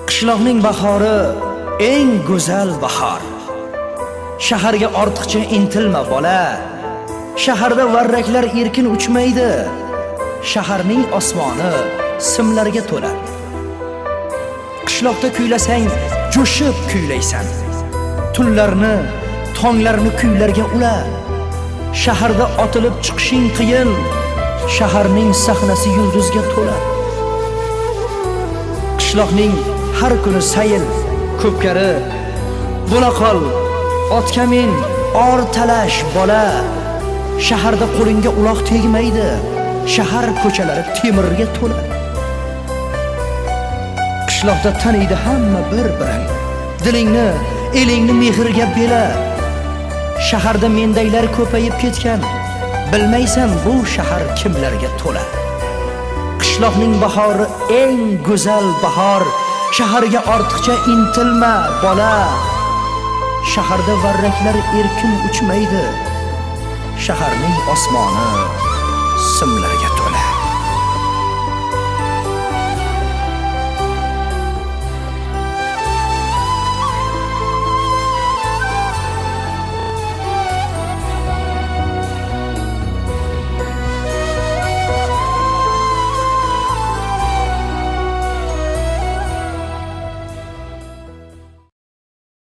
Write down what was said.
Qishloqning bahori eng go'zal bahor. Shaharga ortiqcha intilma, bola. Shaharda varraklar erkin uchmaydi. Shaharning osmoni simlarga to'la. Qishloqda kuylasang, jo'shib kuylaysan. Tunlarni, tonglarni kuylarga ula. Shaharda otilib chiqishing qiyin. Shaharning sahnasi yulduzga to'la. Qishloqning har kuni sayil, ko'pkari. Bo'la qol, otga min, or talash, bola. Shaharda qo'lingga uloq tegmaydi. Shahar ko'chalari temirga to'la. Qishloqda taniydi hamma bir-birini. Dilingni, elingni mehrga bela. Shaharda mendaylar ko'payib ketgan. Bilmaysan, bu shahar kimlarga to'la. Qishloqning bahori eng go'zal bahor. Shaharga ortiqcha intilma, bola. Shaharda varraklar erkin uchmaydi. Shaharning osmoni simlarga to'la.